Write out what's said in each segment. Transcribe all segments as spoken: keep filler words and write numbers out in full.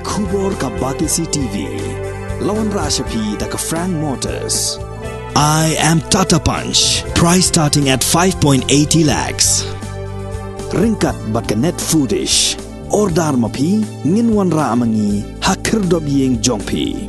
Khubor ka Batesi T V. La wanrah sha phi da ka Frank Motors. I am Tata Punch. Price starting at five point eighty lakhs. Ryngkat bad ka Net Foodish. Order ma phi, ngin wanrah ma ngi ha khyrdop ïing jong phi.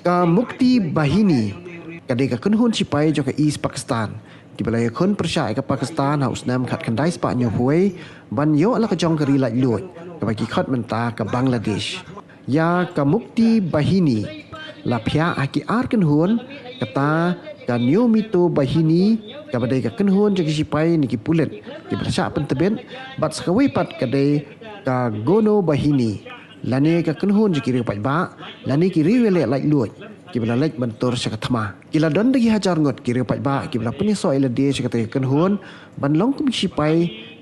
Ka Mukti Bahini ka dei ka kynhun sipai jong ka East Pakistan kiba la ïakhun pyrshah ïa ka Pakistan ha u snem khatkhyndai spah hynñiewphew wei ban ïoh la ka jong ka ri laitluid kaba ki khot mynta ka Bangladesh. Ïa ka Mukti Bahini la phiah ha ki ar kynhun, kata ka Niyomito Bahini kaba dei ka kynhun jong ki sipai ne ki pulit kiba la shah pyntbit, bad sa kawei pat ka dei ka Gono Bahini lane ka kynhun jong ki riew paidbah lane ki riew ïaleh laitluid kiba la leit ban tur sha ka thma. Ki la don da ki hajar ngut ki riew paidbah kiba la pynïasoh ïa lade sha kata ka kynhun ban long kum ki sipai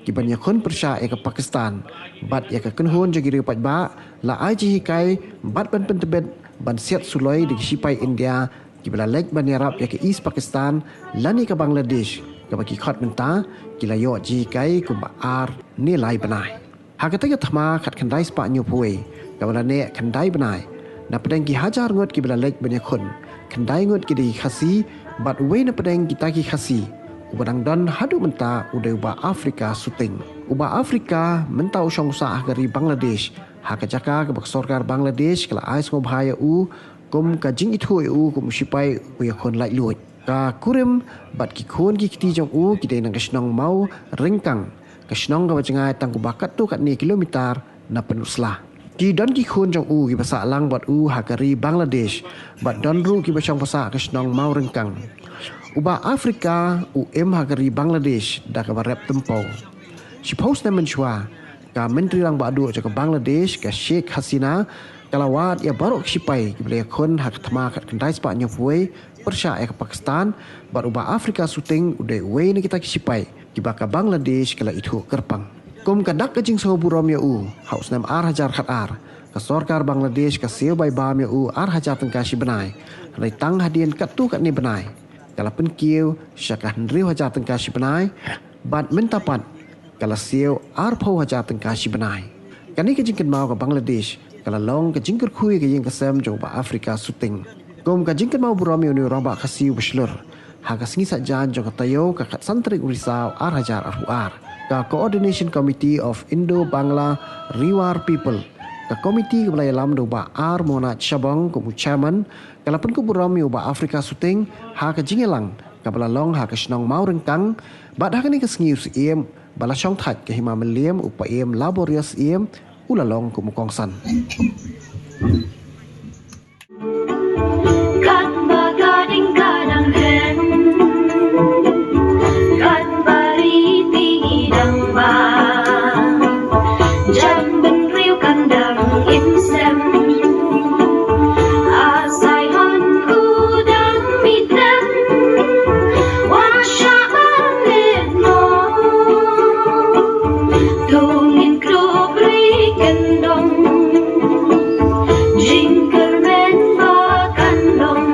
kiban ïakhun pyrshah ïa ka Pakistan. Bad ïa ka kynhun jong ki riew paidbah la ai jinghikai bad ban pyntbit ban siat suloi da ki sipai India kiba la leit ban ïarap ïa ka East Pakistan lane ka Bangladesh kaba ki khot mynta ki la ïoh jinghikai kumba ar ne lai bnai. Ha kata ka thma khatkhyndai spah hynñiewphew wei kaba la neh khyndai bnai, na pdeng ki hajar ngut kiba la leit ban ïakhun, khyndai ngut ki dei ki Khasi, bad uwei na pdeng kita ki Khasi uba dang don haduh mynta u dei u Bah Afrika Suting. U Bah Afrika mynta u shong u sah ha ka ri Bangladesh ha ka jaka kaba ka sorkar Bangladesh ka la ai sngewbha ïa u kum ka jingithuh ïa u kum u sipai u ïakhun laitluid. Ka kurim bad ki khun ki kti jong u ki dei na ka shnong Mawryngkang, ka shnong kaba jngai tang kumba katto katne kilometer na Pynursla. Ki don ki khun jong u kiba sah lang bad u ha ka ri Bangladesh, bad don ruh kiba shong ba sah ka shnong Mawryngkang. U Bah Afrika u im ha ka ri Bangladesh da kaba rep tympew. Shiphew snem mynshuwa, ka Myntri Rangbah Duh jong ka Bangladesh, ka Sheikh Hasina, ka la wad ïa baroh ki sipai kiba la ïakhun ha ka thma khatkhyndai spah hynñiewphew wei pyrshah ïa ka Pakistan, bad u Bah Afrika Suting u dei uwei na kita ki sipai kiba ka Bangladesh ka la ithuh kyrpang. Kum ka dak ka jingsngewburom ïa u, ha u snem ar hajar khatar, ka sorkar Bangladesh ka siew bai bam ïa u ar hajar tyngka shi bnai. Hynrei tang hadien katto katne bnai ka la pynkiew sha ka hynriew hajar tyngka shi bnai, bad mynta pat ka la siew arphew hajar tyngka shi bnai. Kane ka jingkynmaw ka Bangladesh ka la long ka jingkyrkhu ïa ka ïing ka sem jong u Bah Afrika Suting. Kum ka jingkynmaw burom ïa une u rangbah Khasi uba shlur, ha ka sngi Saitjaiñ jong ka taïew ka khatsan tarik u Risaw ar hajar arphew ar, ka Coordination Committee of Indo-Bangla Rewar People, ka komiti kaba la ïalam da u Bah R Monaj Shabong kum u chairman, ka la pynkup burom ïa u Bah Afrika Suting ha ka jingïalang kaba la long ha ka shnong Mawryngkang, bad ha kane ka sngi u Syiem ba la shongthait ka Hima Mylliem, u Paiem Laborious Syiem, u la long kum u kongsan. Katba ka ding ka dang kren, katba riti ngi dang bam, jam bynriew kan dang im sem. Asai hon u dang mih dem, wa shah ban leh mo. To ngin kdup ri kyndong, jingkyrmen ba kan long.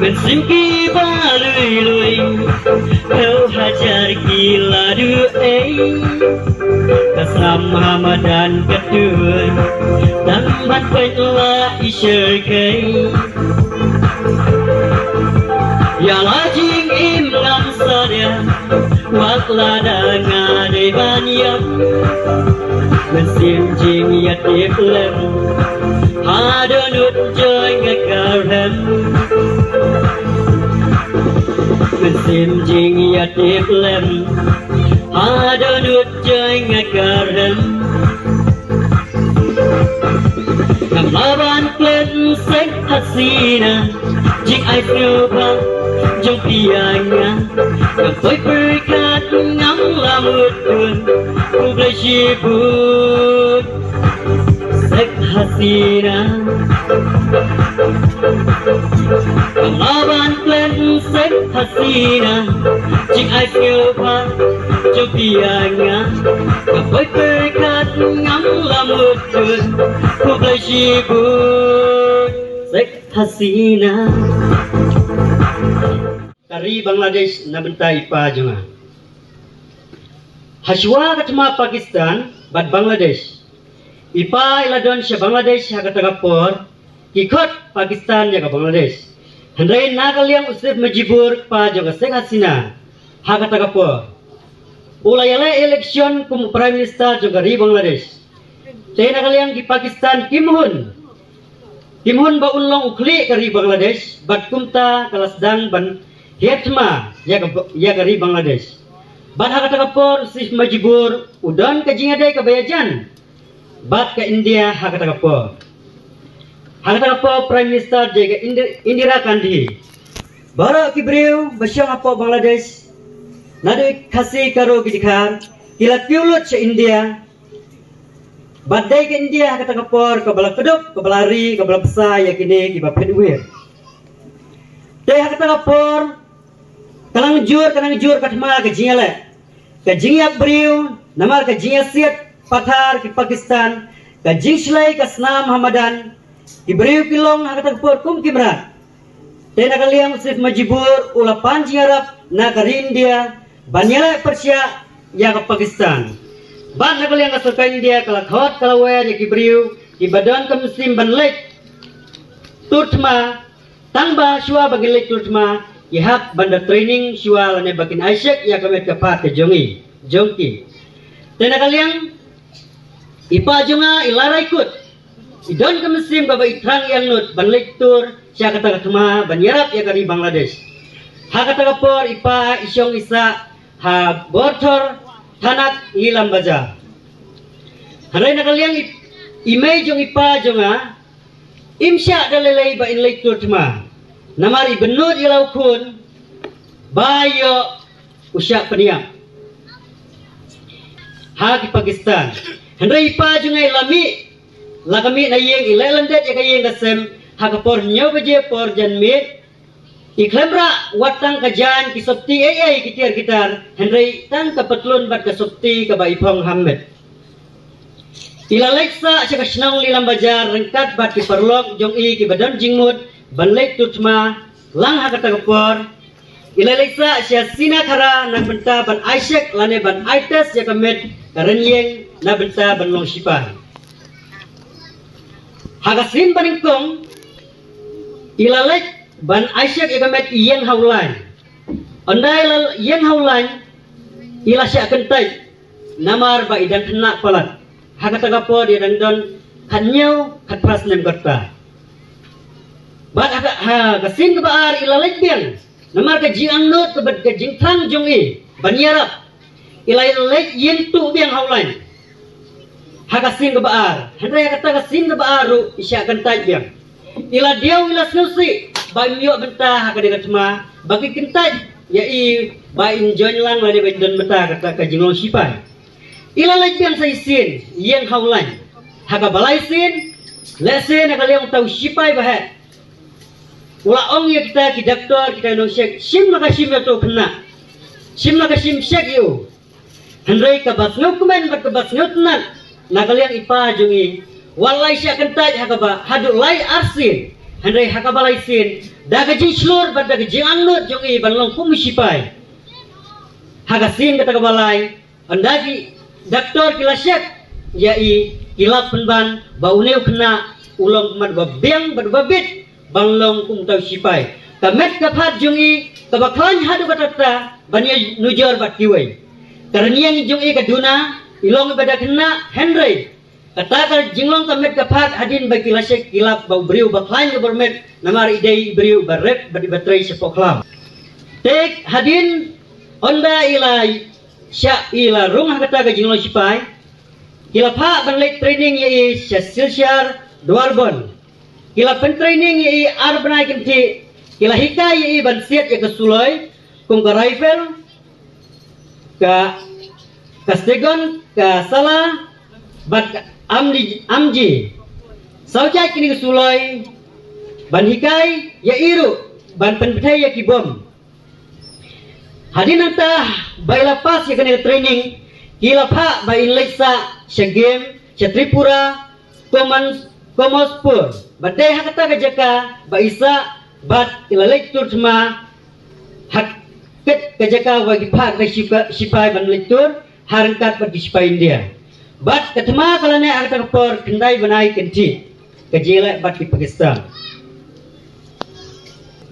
Mynsiem kiba lui lui, phew hajar ki la duh ei. Ka snam ha madan ka tuid, tang ban peit la i syrkei. Ïa la jingim ngam sadia, wat lada nga dei ban ïap. Mynsiem jingïatip lem, ha dohnud jong nga ka rem. Mynsiem jingïatip lem, ha dohnud jong nga ka rem. Ngam lah ban klet Sheikh Hasina, jingai sngewbha jong phi ïa nga. Ngam poi pyrkhat, ngam lah mutdur, khublei shibun Sheikh Hasina. Ngam lah ban klet Sheikh Hasina, jingai sngewbha jong phi ïa nga. Ngam poi pyrkhat, ngam lah mutdur, khublei shibun Sheikh Hasina. ka ri Bangladesh na bynta i pa jong nga. Hashwa ka thma Pakistan bad Bangladesh, i pa i la don sha Bangladesh ha kata ka por, ki khot Pakistan ïa ka Bangladesh. Hynrei na ka liang u Sharif Majibur, kpa jong ka Sheikh Hasina, ha kata ka por u la ïaleh election kum u Prime Minister jong ka ri Bangladesh. Te na ka liang ki Pakistan kim hun, kim hun ba un long u khlieh ka ri Bangladesh, bad kumta ka la sdang ban hiar thma ïa ka, ïa ka ri Bangladesh. Bad ha kata ka por u Sharif Majibur u don ka jingïadei kaba ïajan bad ka India ha kata ka por. Ha kata ka por Prime Minister dei ka Indi-, Indira Gandhi. Baroh ki briew ba shong hapoh Bangladesh, naduh Khasi, Garo, ki Dkhar, ki la kiew lut sha India. Bad dei ka India ha kata ka por kaba la kdup, kaba la ri, kaba la bsa ïa kine kiba pynwir. Te ha kata ka por ka nang jur, ka nang jur ka thma, ka jingïaleh, ka jingïap briew namar ka jingïasiat pathar ki Pakistan, ka jingshlei ka snam ha madan, ki briew ki long ha kata ka por kum ki mrad. Te na ka liang u Sharif Majibur u la pan jingïarap na ka ri India ban ïaleh pyrshah ïa ka Pakistan. Bad na ka liang ka sorkar India ka la khot, ka la wer ïa ki briew kiba don ka mynsiem ban leit tur thma. Tang ba shuwa ba ki leit tur thma, ki hap ban da training shuwa lane ba kin ai shek ïa ka met ka phad ka jong i, jong ki. Te na ka liang i pa jong nga i la rai kut, i don ka mynsiem kaba i thrang ïa ngnud ban leit tur sha kata ka thma ban ïarap ïa ka ri Bangladesh. Ha kata ka por i pa i shong i sah ha Borthor, Thanat Ilam Bazar. Hynrei na ka liang i, i mei jong i pa jong nga, im shah da lei lei ba in leit tur thma. Namar i bynnud ïa la u khun ba ïoh u shah pynïap ha ki Pakistan. Hynrei i pa jong nga i la mih, la ka mih na ïing, i leh lyndet ïa ka ïing ka sem ha ka por hynñiew baje por janmiet. I khlem rah wat tang ka jaiñ, ki sopti ei ei, ki tiar ki tar, hynrei tang ka patlun bad ka sopti kaba i phong ha met. I la leit sah sha ka shnong Ilam Bazar ryngkat bad ki paralok jong i kiba don jingmut ban leit tur thma lang ha kata ka por. I la leit sah sha Sinakhara na bynta ban ai shek lane ban ai test ïa ka met ka rynïeng na bynta ban long sipai. Ha ka sien banyngkong i la leit ban ai shek ïa ka met, i ïeng ha u lain. Ynda i la ïeng ha u lain i la shah kyntait namar ba i dang khynnah palat. Ha kata ka por i dang don khathynñiew khatphra snem katta. Bad ha ka, ha ka sien kaba ar i la leit biang namar ka jingangnud kaba, ka jingthrang jong i ban ïarap. I la leit ïeng tuh biang ha u lain ha ka sien kaba ar. Hynrei ha kata ka sien kaba ar ruh i shah kyntait biang. I la diaw, i la sngewsih ba im ïoh bynta ha kane ka thma ba ki kyntait ïa i ba in join lang lane ba in don bynta ha kata ka jinglong sipai. I la leit biang sa shisien, ïeng ha u lain. Ha kaba lai sien, lehse na ka liang uta u sipai ba heh u la ong ïa kita ki doktor, kita ki nongshit, shim la ka shim ïa uta u khynnah, shim la ka shim shek ïa u. Hynrei kaba sngewkmen bad kaba sngewtynnat na ka liang i pa jong i, wat la i shah kyntait ha kaba haduh lai ar sien, hynrei ha kaba lai sien, da ka jingshlur bad da ka jingangnud jong i ban long kum u sipai, ha ka sien kata kaba lai, ynda ki doktor ki la check ïa i, ki la pynban ba une u khynnah u long kumba biang bad ba bit ban long kum uta u sipai. Ka met ka phad jong i kaba khlaiñ haduh katta katta ban ïa nujor bad kiwei. Ka rynïeng jong i ka duna, i long iba da khynnah, hynrei kata ka jinglong ka met ka phad hadien ba ki la check ki lap ba u briew ba khlaiñ ka bor met, namar i dei i briew ba rep bad iba trei shapoh khlaw. Te hadien ynda i la shah, i la rung ha kata ka jinglong sipai, ki la phah ban leit training ïa i sha Silchar, Dwarbond. Ki la pyntraining ïa i ar bnai kynthih, ki la hikai ïa i ban siat ïa ka suloi, kum ka rifle, ka, ka sagon, ka sala, bad ka amni, amji. Saw jait kine ki suloi ban hikai ïa i ruh ban pynbthei ïa ki bom. Hadien nangta ba i la pass ïa kane ka training, ki la phah ba in leit sah sha game sha Tripura, Komans-, Komospur. Bad dei ha kata ka jaka ba i sah bad i la leit tur thma ha kata ka jaka ba ki phah ki shipa-, shipai ban leit tur ha ryngkat bad ki shipai India. Bad ka thma ka la neh ha kata ka por khyndai bnai kynthih ka jingïaleh bad ki Pakistan.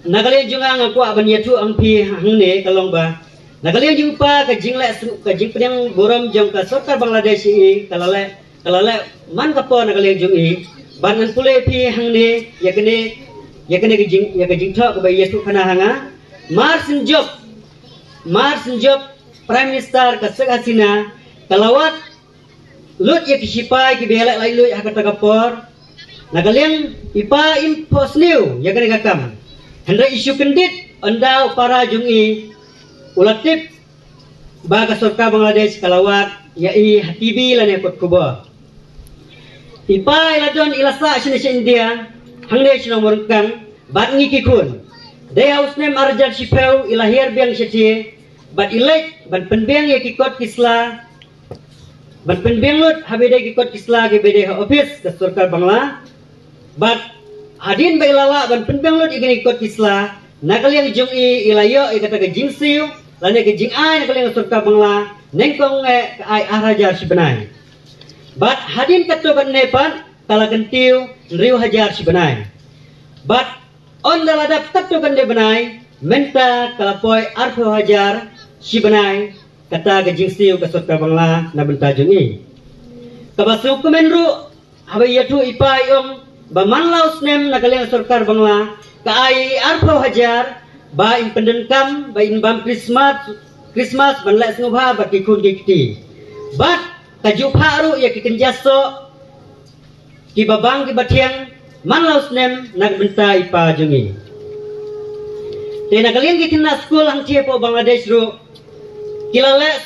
Na ka liang jong nga nga kwah ban ïathuh ïa phi hangne ka long ba na ka liang jong i pa ka jingleh sngewbha, ka jingpdiang burom jong ka sorkar Bangladesh ïa i ka la leh, ka la leh man ka por na ka liang jong i. Bad ngan pule ïa phi hangne ïa kane, ïa kane ka jing, ïa ka jingthoh kaba ïathuh khana ha nga. Mar shen jop, mar shen jop Prime Minister ka Sheikh Hasina ka la wad lut ïa ki shipai kiba ïaleh laitluid ha kata ka por. Na ka liang i pa im phohsniew ïa kane ka kam. Hynrei i shu kyndit ynda u para jong i u la tip ba ka sorkar Bangladesh ka la wad ïa i ha T V lane kot khubor. I pa i la don i la sah shane sha India hangne sha Nongmorngkang bad ngi ki khun. Dei ha u snem ar hajar shiphew i la hiar biang shathie bad i leit ban pynbiang ïa ki kot ki sla, ban pynbiang lut ha ba dei ki kot ki sla kiba dei ha office ka sorkar Bangla. Bad hadien ba i la lah ban pynbiang lut ïa kine ki kot ki sla, na ka liang jong i i la ïoh ïa kata ka jingsiew lane ka jingai na ka liang sorkar Bangla, nyngkong eh ka ai ar hajar shi bnai. Bad hadien katto katne pat ka la kyntiew hynriew hajar shi bnai. Bad ynda la dap katto katne bnai mynta ka la poi arphew hajar shi bnai kata ka jingsiew ka sorkar Bangla na bynta jong i. Kaba sngewkmen ruh haba ïathuh i pa i ong ba man la u snem na ka liang sorkar Bangla ka ai arphew hajar ba in pyndonkam ba in bam Christmas, Christmas ban leh sngewbha bad ki khun ki kti. Bad ka ju phah ruh ïa ki kynja soh kiba bang kiba thiang man la u snem na ka bynta i pa jong i. Te na ka liang ki khynnah skul hangthie hapoh Bangladesh ruh ki la leh,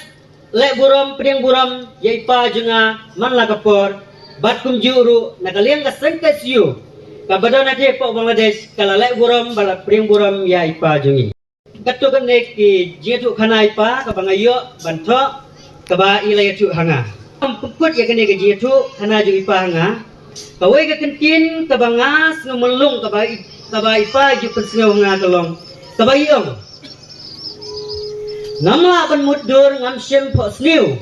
leh burom, pdiang burom ïa i pa jong nga man la ka por. Bad kumjuh ruh na ka liang ka seng K S U kaba don hangthie hapoh Bangladesh ka la leh burom bad la pdiang burom ïa i pa jong i. Katto katne ki jingïathuh khana i pa kaba nga ïoh ban thoh kaba i la ïathuh ha nga. Ngam pynkut ïa kane ka jingïathuh khana jong i pa ha nga. Kawei ka kyntien kaba nga sngew mlung kaba i, kaba i pa i ju pynsngew ha nga ka long kaba i ong, ngam lah ban mutdur, ngam shym phohsniew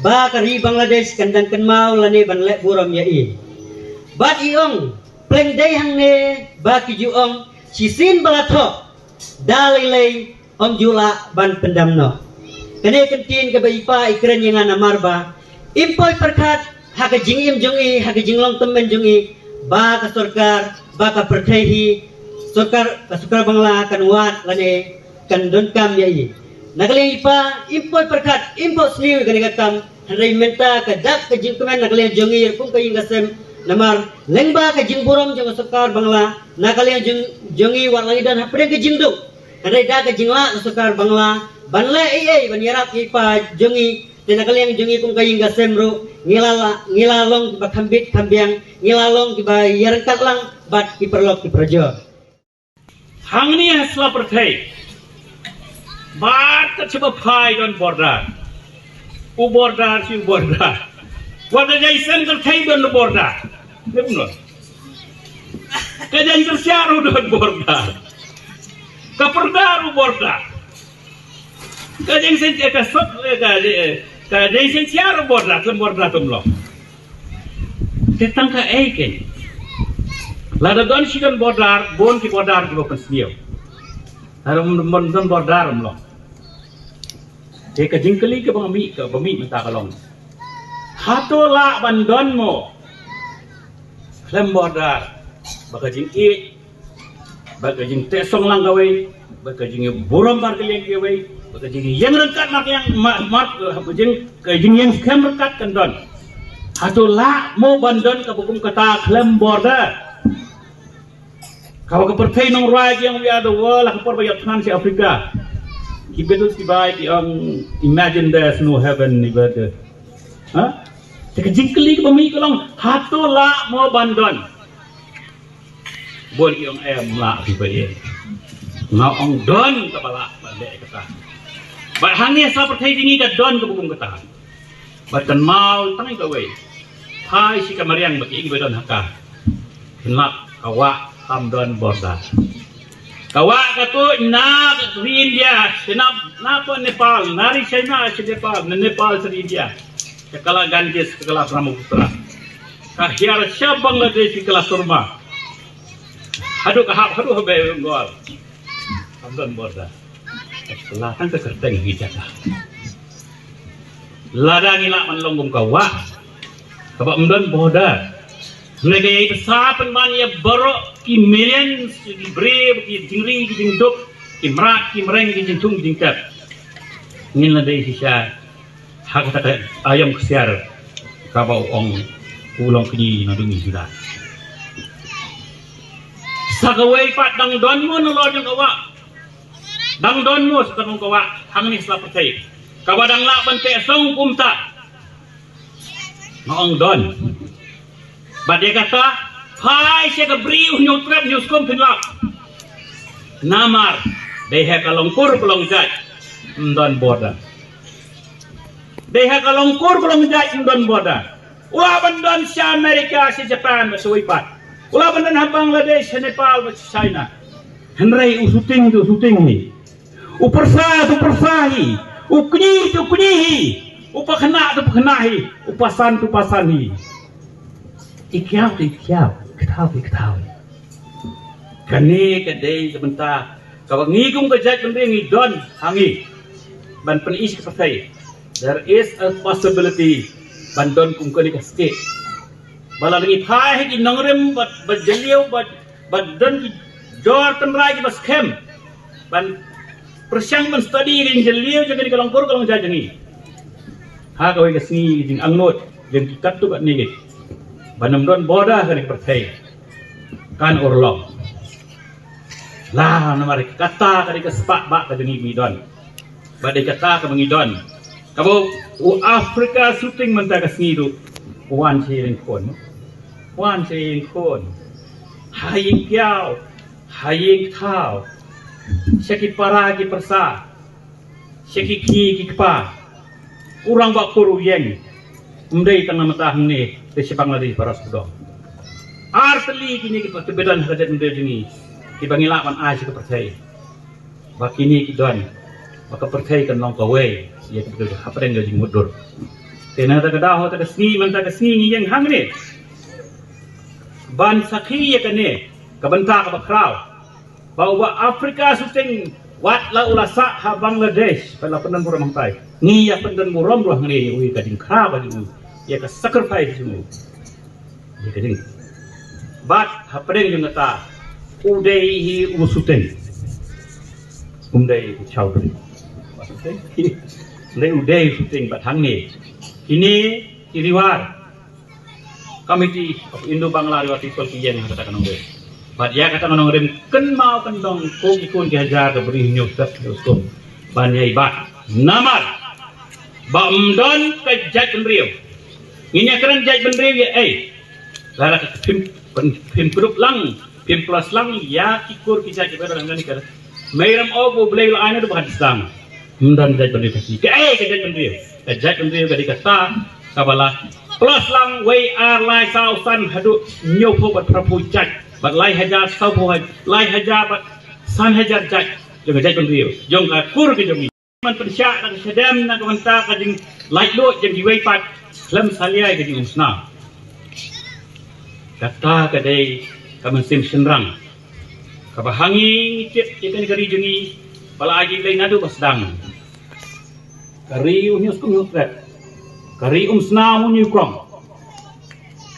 ba ka ri Bangladesh kan dang kynmaw lane ban leh burom ïa i. Bad i ong pleng dei hangne ba ki ju ong shisien ba la thoh da lei lei ym ju lah ban pyndam noh. Kane ka kyntien kaba i pa i kren ïa nga namar ba im poi pyrkhat ha ka jingim jong i, ha ka jinglong tymmen jong i ba ka sorkar, ba ka pyrthei hi, sorkar, ka sorkar Bangla kan wad lane kan donkam ïa i. Na ka liang i pa im poi pyrkhat, im phohsniew ïa kane ka kam. Hynrei mynta ka dap ka jingkmen na ka liang jong i ruh kum ka ïing ka sem namar lyngba ka jingburom jong ka sorkar Bangla na ka liang jong, jong i wat la ngi don hapdeng ka jingduk. Hynrei da ka jinglah ka sorkar Bangla ban leh ei ei ban ïarap ïa i pa jong i, te na ka liang jong i kum ka ïing ka sem ruh ngi la, la, ngi la long kiba kham bit kham biang, ngi la long kiba ïaryngkat lang bad ki paralok ki parajor. Hangne ha sla pyrthei bad kat shaba phai don border. U border shi u border. Wat ka jaiñseng kyrthei don border. Dei kumno? Ka jaiñseng sha ruh don border. Ka pyrda ruh border. Ka jaiñseng, eh, ka sot, eh, ka, eh, ka jaiñseng sha ruh border, khlem border ym long. Te tang kaei kein. Lada don shi don border, bun ki border kiba pynsniew. Lada ym, ym don border ym long. Te ka jingkylli kaba mih, kaba mih mynta ka long, hato lah ban don mo khlem border ba ka jingïeit, ba ka jingteh song lang kawei, ba ka jingburom bad ka liang kawei, ba ka jingïeng ryngkat markylliang, ma-, mar-, jing, ka jingïeng skhem ryngkat kan don. Hato lah mo ban don kaba kum kata khlem border? Kaba ka pyrthei nongrwai jong we are the world, ha ka por ba ïa thngan sha Africa. Ki Beatles ki bai ki ong, "Imagine there's no heaven, neither the," ha? Te ka jingkylli kaba mih ka long, hato lah mo ban don? Bun ki ong em lah ki ba ïa. Nga ong don kaba lah ban leh kata. Bad hangne ha sla pyrthei jong ngi ka don kaba kum kata. Bad kynmaw tang ïa kawei. Phai sha ka mariang ba ki ïing ba don ha ka. Kynmaw ka wah kam don border. Ka wah ka tuid na ri India, sha na, na pdeng Nepal, na ri China sha Nepal, na Nepal sha ri India. Ka la Ganges, ka la Brahmaputra. Ka hiar sha Bangladesh, ka la Surma. Haduh ka hap, haduh ha Bengal. Ym don border. Ka la tang ka kyrteng hi jaka. Lada ngi lah ban long kum ka wah kaba ym don border, ne ka ïai bsa pynban ïa baroh ki million ki briew, ki jingri, ki jingduk, ki mrad, ki mreng, ki jingthung, ki jingtep. Ngin la dei shisha ha kata ka aïom ksiar kaba u ong u longkñi na dumi Juda. Sa kawei pat dang don mo na lor jong ka wah. Dang don mo sa ka nong ka wah hangne sa pyrthei kaba dang lah ban teh song kumta. Nga ong don. Bad ïa kata, phai sha ka bri u Hynñiewtrep Hynñiewskum phin lap. Namar dei ha ka long kur ka long jait, ym don border. Dei ha ka long kur ka long jait, ym don border. U lah ban don sha America, sha Japan bad sha wei pat. U lah ban don ha Bangladesh, sha Nepal bad sha China. Hynrei u shooting tu shooting hi. U pyrsa tu pyrsa hi. U kñi tu kñi hi. U pakhynnah tu pakhynnah hi. U pasan tu pasan hi. I kiaw tu i kiaw, i kthaw tu i kthaw hi. Kane ka dei ka bynta kaba ngi kum ka jaitbynriew ngi don ha ngi ban pyni sha ka pyrthei. There is a possibility ban don kum kane ka state. Ba la ngi phai ha ki nongrim bad, bad jylliew bad, bad don ki jor tynrai kiba skhem ban pyrshang ban study ïa ka jingjylliew jong kane ka long kur ka long jait jong ngi. Ha kawei ka sngi ka jingangnud jong ki katto katne ki ban ym don border ha kane ka pyrthei kan urlong. La namar kata ka dei ka spah bah ka jong ngi ba ngi don. Ba dei kata kaba ngi don. Kaba u Africa shooting mynta ka sngi ruh u wan sha ïing khun. Wan sha ïing khun. Ha ïing kiaw, ha ïing kthaw. Sha ki para ki pyrsa. Sha ki kñi ki kpa. U rangbah kur u ïeng. Ym dei tang na mynta hangne, dei shaphang lade para sawdong. Ar tylli kine ki patbidan ha ka jaitbynriew jong ngi kiba ngi lah ban ai sha ka pyrthei. Ba kine ki don ba ka pyrthei kan long kawei ïa ka pyrthei hapdeng ka jingmutdur. Te na kata ka daw, kata ka sngi, mynta ka sngi ngi ïeng hangne ban sakhi ïa kane ka bynta kaba khraw. Ba u Bah Africa shooting wat la u la sah ha Bangladesh, ba la pyndon burom hangtai. Ngi ïa pyndon burom ruh hangne ïa u, ïa ka jingkhraw ba jong u, ïa ka sacrifice jong u. Ïa ka jing. Bad hapdeng jong kata u dei hi u shooting. Um dei u chowdhury. U dei u dei u shooting bad hangne. Kine ki riwar Committee of Indo-Bangla River People ki ïeng ha kata ka nongrim. Bad ïa kata ka nongrim kynmaw kyndong ko ki khun ki hajar ka bri Hynñiewtrep Hynñiewskum ban ïai bat. Namar ba ym don ka jaitbynriew. Ngin ïa kren jaitbynriew ïa ei? Lada ka phim, phim kdup lang, phim plus lang ïa ki kur ki jait kiba don hangne ka Mei Ramew, U Blei u la ai naduh ba ha sdang. Ym don jaitbynriew ka sngi. Kaei ka jaitbynriew? Ka jaitbynriew ka dei kata kaba la plus lang wei ar lai saw san haduh hynñiewphew bad phraphew jait bad lai hajar sawphew haj-, lai hajar bad san hajar jait jong ka jaitbynriew jong ka kur ka jong ngi. Man pynshah na ka shadem na ka bynta ka jinglaitluid jong kiwei pat khlem salia ïa ka jingumsnam. Kata ka dei ka mynsiem shynrang kaba ha ngi ngi tip ïa kane ka ri jong ngi ba la ai ki Blei naduh ba sdang. Ka ri u Hynñiewskum Hynñiewtrep, ka ri umsnam u Hynñiewkong.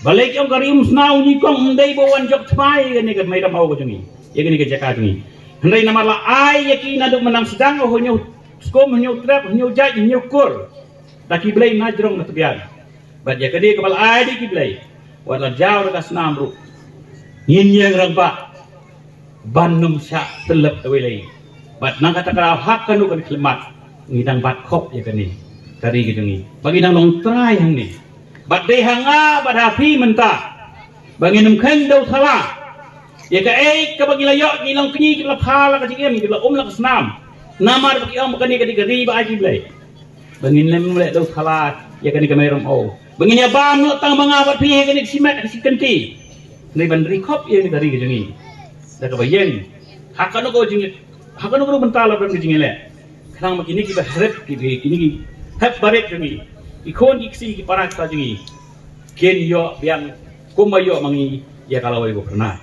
Balei ki ong ka ri umsnam u Hynñiewkong? Ym dei ba wan jop thymmai ïa kane ka Mei Ramew ka jong ngi, ïa kane ka jaka jong ngi. Hynrei namar la ai ïa ki naduh mynta sdang, u Hynñiewskum, Hynñiewtrep, Hynñiewjait, Hynñiewkur da ki blei na jrong na tbian. Bad ïa kane kaba la ai da ki Blei, wat la jaw da ka snam ruh, ngin ïeng rangbah ban ym shah tyllep da kawei lei. Bad na kata ka daw ha kano kano ka khyllipmat ngi dang bat khop ïa kane ka ri ka jong ngi ba ngi dang long trai hangne. Bad dei ha nga bad ha phi mynta ba ngin ym kheiñ dew thala ïa kaei kaba ngi la ïoh, ngi long kñi, ki la pha la ka jingim, ki la um la ka snam. Namar ba ki ong ba kane ka dei ka ri ba ai ki Blei. Ba ngin ym leh dew thala ïa kane ka Mei Ramew. Ba ngin ïa bam noh tang ma nga bad phi ha kane ka shimet, ka shikynti. Hynrei ban ri khop ïa kane ka ri ka jong ngi da kaba ïeng Ha kano ka jing, ha kano ka bynta la don ka jingïaleh. Khnang ma kine kiba hep, ki, ki, kine ki hep barit jong ngi, ki khun ki ksiew ki para ka jong ngi, kin ïoh biang kumba ïoh ma ngi ïa ka lawei ba phyrnai.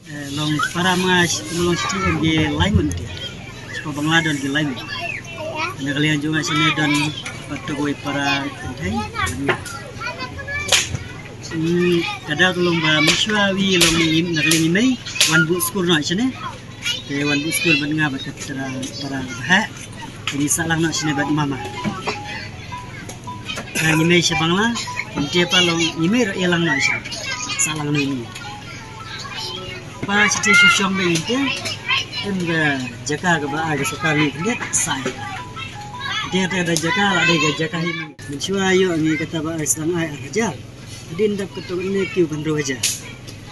Eh, long para ma, long siti ki lai ngut te. Spa Bangla don ki lai ngut. Na ka liang jong nga shane don pat to kawei para kynthei. Hmm, ka daw to long ba mynshuwa wi long ni na ka liang i mei wan buh skul noh shane. Te wan buh skul bad nga bad ka para, para bhah. Te ngi sah lang noh shane bad mama. Nga ngi mei sha Bangla, ngi te pa long ngi mei ruh ïa lang noh shane. Sah lang noh ngi. Pa siti shu shong bad ngi te. Em ka jaka kaba ai ka sorkar ngi khyndiat sa ïa. Te te da jaka la dei ka jaka hi. Mynshuwa ïoh ngi kata ba ai sdang ai ar hajar. Hadien dap kato kane kiew ban hynriew hajar.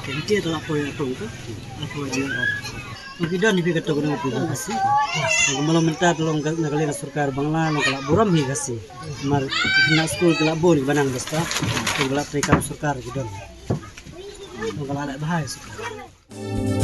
Te ngi te te la poi arphew ka. Arphew hajar. Ki don hi kato kane kiew ban Khasi. Ka malom mynta te long ka, na ka liang ka sorkar Bangla long ka la burom hi Khasi. Mar na skul ka la bun ki ba nang basta. Ka la trei kam sorkar ki don. Long ka la leh bha hi sorkar.